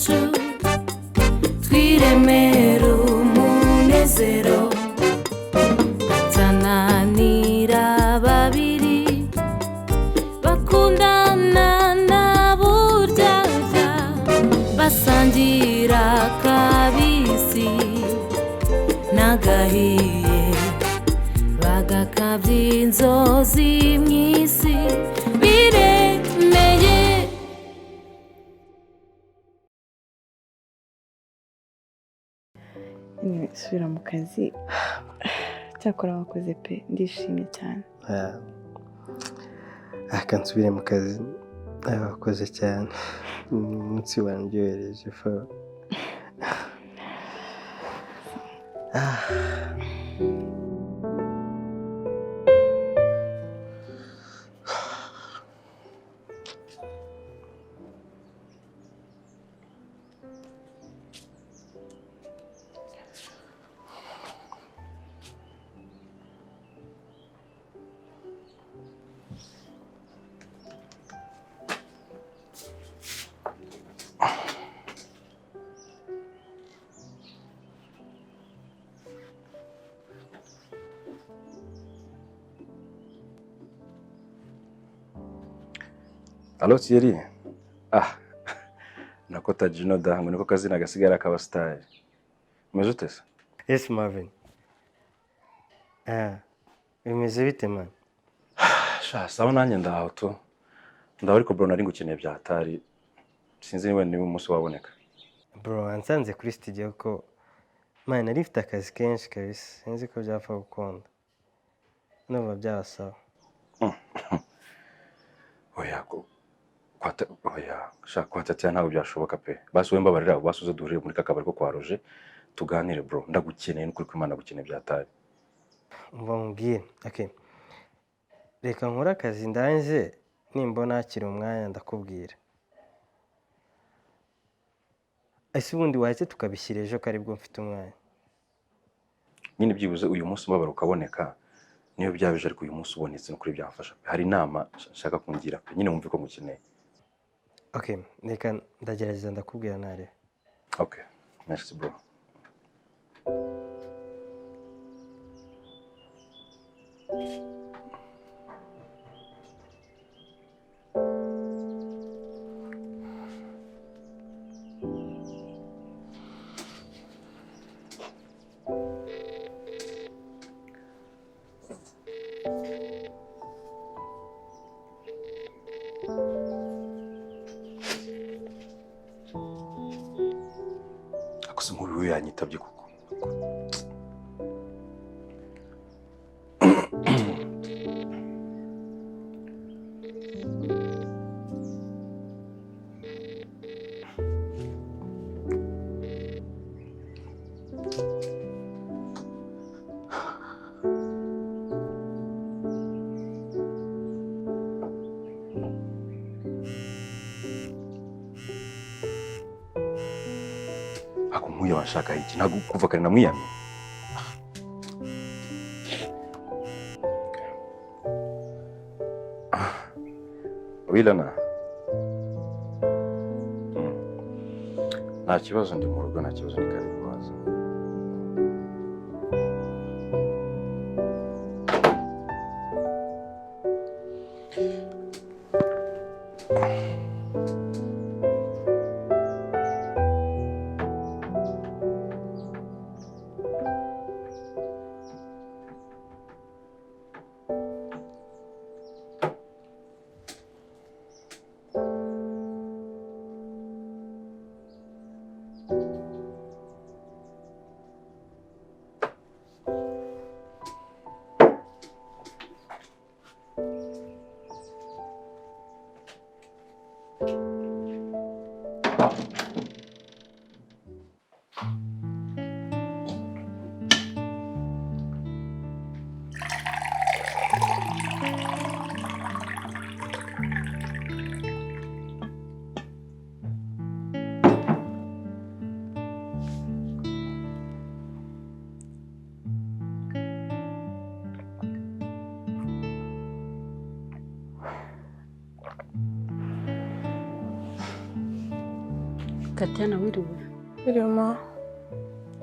Yacu twiremera umunezero tananira babiri bakundana na buryarya basangira kabisi n'agahiye bagakabya inzozi mu isi biremeye. Anyway, subira mu kazi. Cyakora wakoze pe, ndishimye cyane. Reka nsubire mu kazi. Wakoze cyane, umunsi warandyohereje fo. Ah. Allo, Thierry? Ah, nako Tajino da, ngo niko kazina gasigaye ari akabasitari. Umeze ute se? Yes, Marvin. Ah, bimeze bite, man? Sha, sawa, nanjye ndaho tu. Ndaho, ariko bro, nari ngukeneye bya hatari. Sinzi niba umunsi waboneka. Bro, wansanze kuri studio ko man nari mfite akazi kenshi kabisa, sinzi ko byapfa gukunda. Numva byabasaba. Oya, ko kwata, oya, sha, kwa Tatiana ntabwo byashoboka pe. Basi wowe mbabarira, basi uze duhurire muri kakabari ko kwa Roger tuganire, bro. Ndagukeneye, n'ukuri ko Imana gukeneye bya hatari. Umva mubwire. Okay. Reka nkore akazi ndanze, nimbona hakiri umwanya ndakubwira. Ese ubundi wahise tukabishyira ejo ko aribwo mfite umwanya? Nyine byibuze uyu munsi umubabaro ukaboneka, niyo byaba ejo, ariko uyu munsi ubonetse n'ukuri byamfasha pe. Hari inama nshaka kungira pe. Nyine wumve ko ngukeneye. Okay, reka ndagerageza, ndakubwira narebe. Okay, merci, bro. Ako se nk'ubu yanyitabye koko? Ako nk'uyu washaka iki? Ntabwo kuva kare namwiyamye. Wilana. Nta kibazo, ndi mu rugo, nta kibazo, ni karibu waza. Tatiana wiriwe. Wiriwe ma.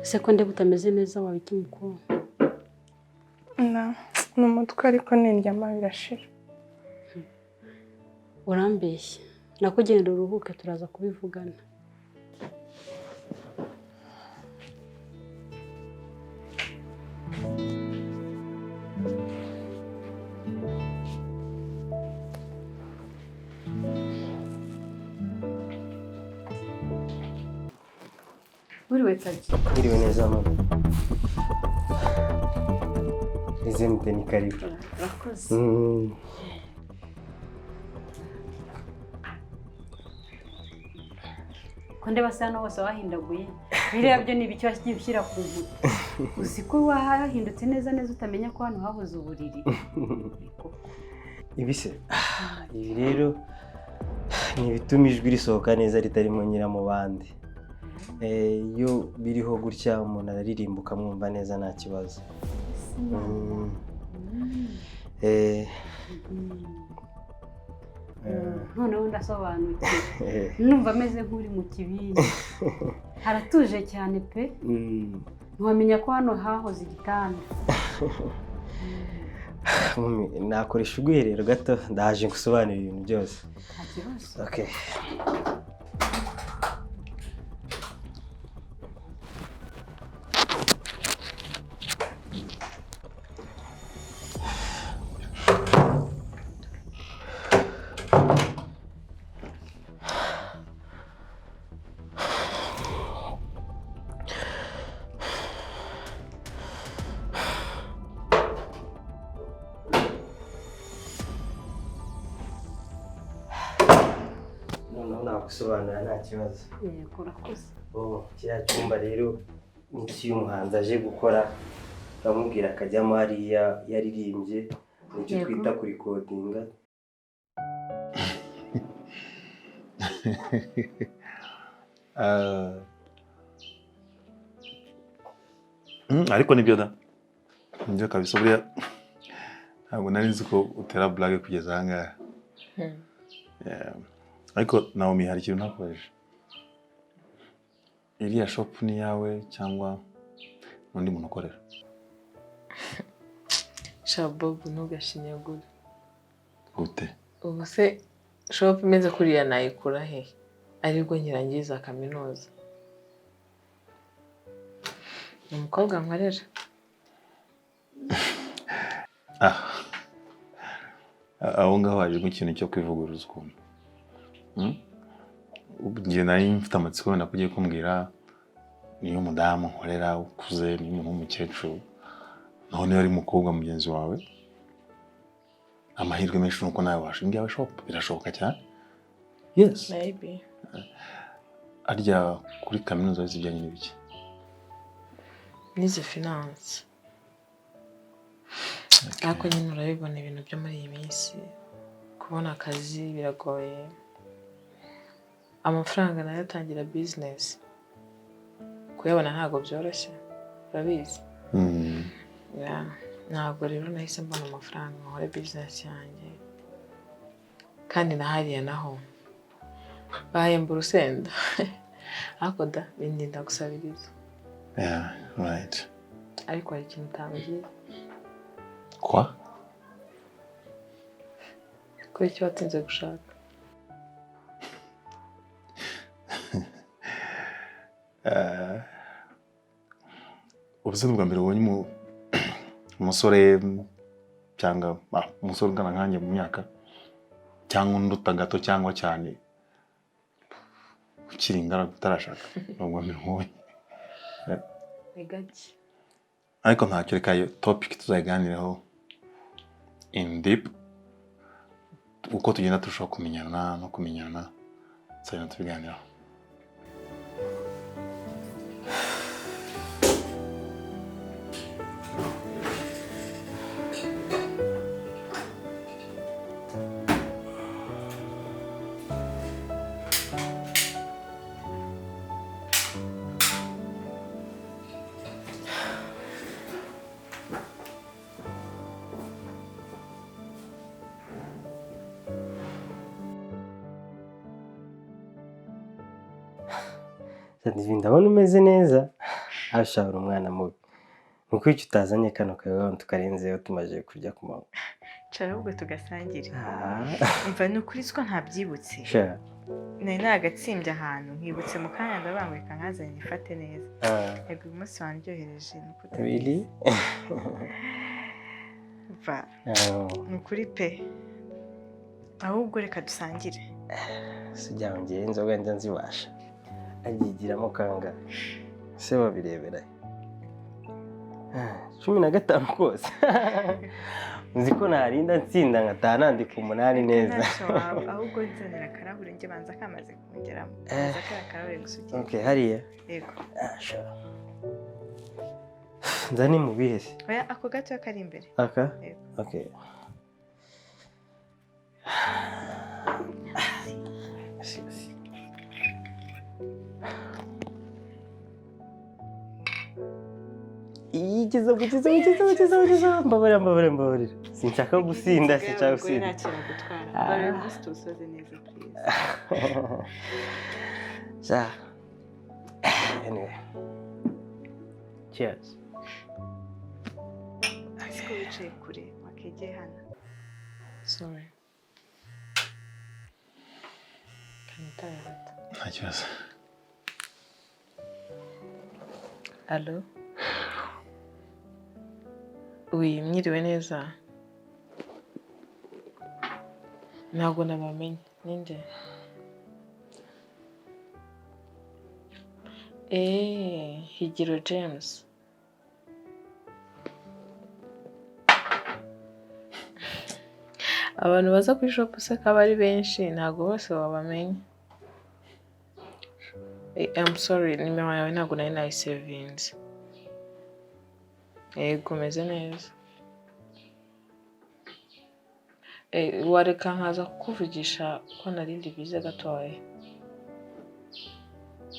Ese ko ndeba utameze neza waba iki mukuru? Na ni umutwe ariko nindyama birashira. Urambeshya. Nakugenda uruhuke turaza kubivugana. Wiriwe Tati. Wiriwe neza mama. Eze mute ni karibu. Urakoze. Ko ndeba se hano hose wahindaguye. Biriya byo ni ibiki wagiye ushyira ku nkuta. Uzi ko wahindutse neza neza utamenya ko hano habuze uburiri. Ibi se ibi rero ni ibituma ijwi risohoka neza ritarimo nyiramubande. Iyo biriho gutya umuntu araririmba ukamwumva neza nta kibazo. Noneho ndasobanukiwe. Numva ameze nk'uri mu kibindi. Haratuje cyane pe. Ntiwamenya ko hano hahoze igitanda. Nakoresha ubwiherero gato ndaje gusobanura ibintu byose. Nta kibazo. Okay. Nagusobanura nta kibazo. Yego urakoze. Kiriya cyumba rero ni icy'umuhanzi aje gukora, uramubwira akajyamo hariya yaririmbye, nicyo twita kurikodinga. Ariko nibyo da. Nibyo kabisa buriya ntabwo nari nzi ko utera blague kugeza aha ngaha. Ariko Naomi hari ikintu ntakoresha. Iriya shop ni yawe cyangwa undi muntu ukorera? Sha Bob ntugashinyagure. Gute? Ubu se shop imeze kuriya nayikura he? Aribwo nkirangiza kaminuza. Ni umukobwa nkorera. Aho ngaho hajemo ikintu cyo kwivuguruza ukuntu. Njye nari mfite amatsiko wenda ko ugiye kumbwira niyo umudamu nkorera ukuze niyo umuntu w'umukecuru none ari umukobwa mugenzi wawe, amahirwe menshi nuko nawe washinga iyawe shop birashoboka cyane. Yes. Maybe. Arya kuri kaminuza wize ibijyanye n'ibiki? Nize finance. Ariko nyine urabibona ibintu byo muri iyi minsi, kubona akazi biragoye. Amafaranga nayo atangira business kuyabona ntabwo byoroshye urabizi. Ntabwo rero nahise mbona amafaranga nkore business yanjye, kandi na hariya naho bahemba urusenda ariko da bindinda gusabiriza. Yeah, right. Ariko hari ikintu utambwiye. Kwa? Kubera icyo watinze gushaka? Ubu bwa mbere ubonye umusore cyangwa umusore ungana nkanjye mu myaka cyangwa unduta gato cyangwa cyane ukiri ingaragu utarashaka, ni ubwa mbere ubonye. Ni gake. Ariko ntacyo, reka iyo topic tuzayiganireho in deep uko tugenda turushaho kumenyana no kumenyana, tuzagenda tubiganiraho. Divi, ndabona umeze neza. Asha, uri umwana mubi. Ni uko icyo utazanye kano kayoga tukarenzeho tumaze kurya ku manywa. Cara ahubwo tugasangire. Ah. Umva, ni ukuri siko ntabyibutse. Sha. Nari nagatsimbye ahantu nkibutse mu kanya, ndabangurika nkazanye nifate neza. Ah. Yego, uyu munsi wandyohereje ni uko utabizi. Really? Umva, Ah. ni ukuri pe, ahubwo reka dusangire. Sijya ngewe inzoga njya nzibasha. Agigiramo kangahe? Se babirebera he? 15 kose. Uzi ko narinda nsinda nkataha nandika 8 neza. Ntacyo waba, ahubwo nzanira akarahure njye banza kamaze kongeramo. Banza kariya karahure gusa ugiye. Okay, hariya. Yego. Ah, sha. Nzane mu bihe se? Oya, ako gatoya kari imbere. Aka? Yego. Okay. Merci, merci. Igeza kugeza kugeza kugeza kugeza, mbabarira mbabarira mbabarira, sinshaka gusinda, sinshaka gusinda. Ntacyo gutwara. Ah. Mbabarira umunsi tuwusoze neza, please. Sha. Anyway. Cheers. Siko wicaye kure, wakegeye hano. Sorry. Kanitare gato. Nta kibazo. Allo? Oui, mwiriwe neza. Ntabwo nabamenye. Ninde? Higiro James. Abantu baza kuri shop se ko aba ari benshi, ntabwo bose wabamenya. I'm sorry, nimero yawe ntabwo nari nayisevinze. Yego, umeze neza. Wareka nkaza kukuvugisha ko nari ndi busy gatoya.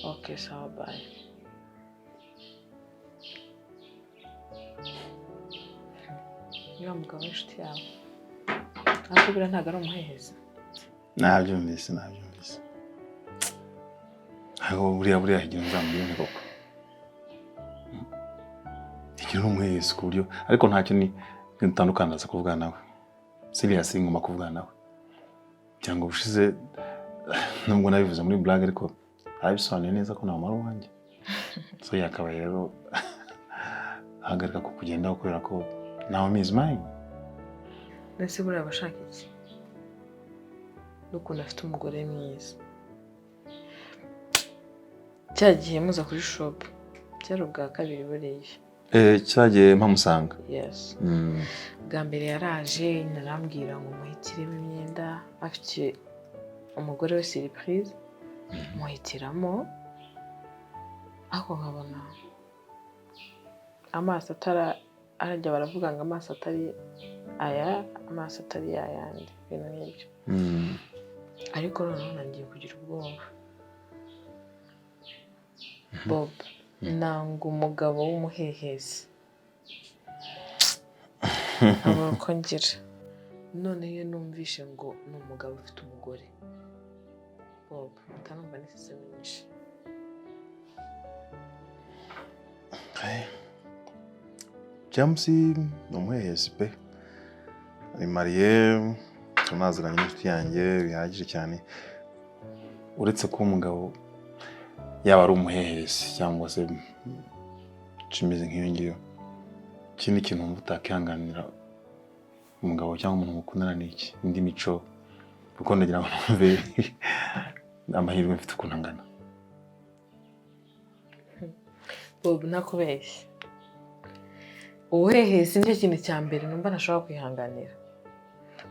Okay, sawa, bye. Niba mugabo w'inshuti yawe. Ariko buriya ntabwo ari umuhehesi. Nabyumvise, nabyumvise. Ariko buriya Higiro nzamubwire nti koko. Higiro ni umuhehesi ku buryo, ariko ntacyo ni nitandukana ndaza kuvugana nawe. Serious, ngomba kuvugana nawe. Cyangwa ubushize nubwo nabivuze muri blague, ariko arabisobanuye neza ko namara uwanjye. So yakabaye rero ahagarika kukugendaho kubera ko Naomi is mine. Mbese buriya aba ashaka iki? N'ukuntu afite umugore mwiza. Cya gihe muza kuri shop byari ubwa kabiri buriya. Cyagiye mpamusanga. Yes. Bwa mbere yaraje narambwira ngo muhitiremo imyenda, afite umugore we surprise, muhitiramo, ariko nkabona amaso atara, arajya baravuga ngo amaso atari aya, amaso atari yayandi, ibintu nk'ibyo. Ariko noneho nangiye kugira ubwoba. Bob, nanga umugabo w'umuhehesi. Nkabura uko ngira. None iyo numvishe ngo ni umugabo ufite umugore, Bob, utanumva n'isesemi nyinshi. James ni umuhehesi pe. Ari mariye, tunaziranye n'inshuti yanjye bihagije cyane. Uretse kuba umugabo yaba ari umuhehesi cyangwa se kimeze nk'iyo ngiyo, ikindi kintu wumva utakihanganira umugabo cyangwa umuntu mukundana ni iki? Indi mico, kuko ndagira ngo numve amahirwe mfite ukuntu angana. Bob, ntakubeshye, ubuhehesi nicyo kintu cya mbere numva ntashobora kwihanganira.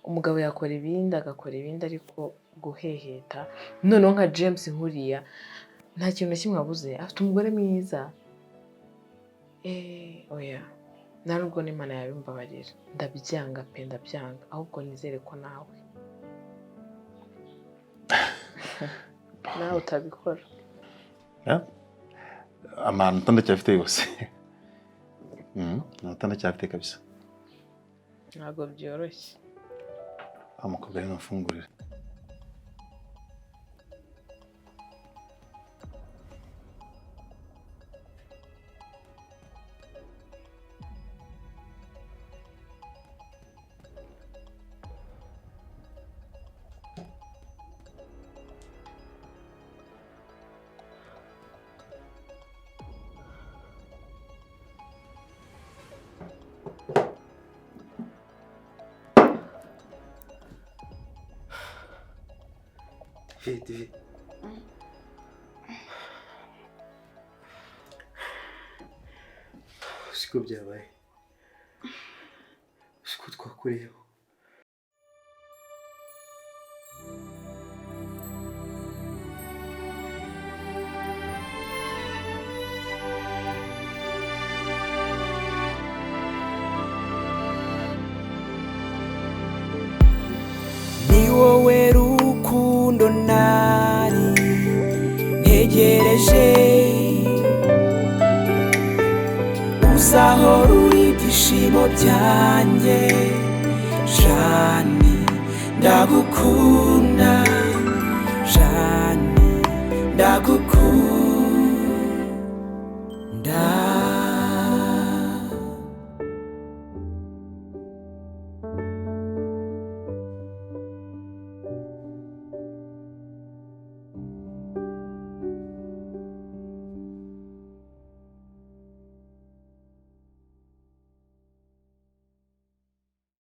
Umugabo yakora ibindi agakora ibindi, ariko guheheta, noneho nka James nkuriya nta kintu na kimwe abuze, afite umugore mwiza. Oya, nta nubwo n'Imana yabimbabarira, ndabyanga pe, ndabyanga. Ahubwo nizere ko nawe utabikora. Amanota ndacyafite yose. Amanota ndacyafite kabisa. Ntabwo byoroshye. Umukobwa ari mfungurire. Divi, Divi. Siko byabaye, siko twakureyeho. Ni wowe rukundo nari ntegereje, uzahora uri ibyishimo byanjye. Jani, ndagukunda. Jani, ndagukunda.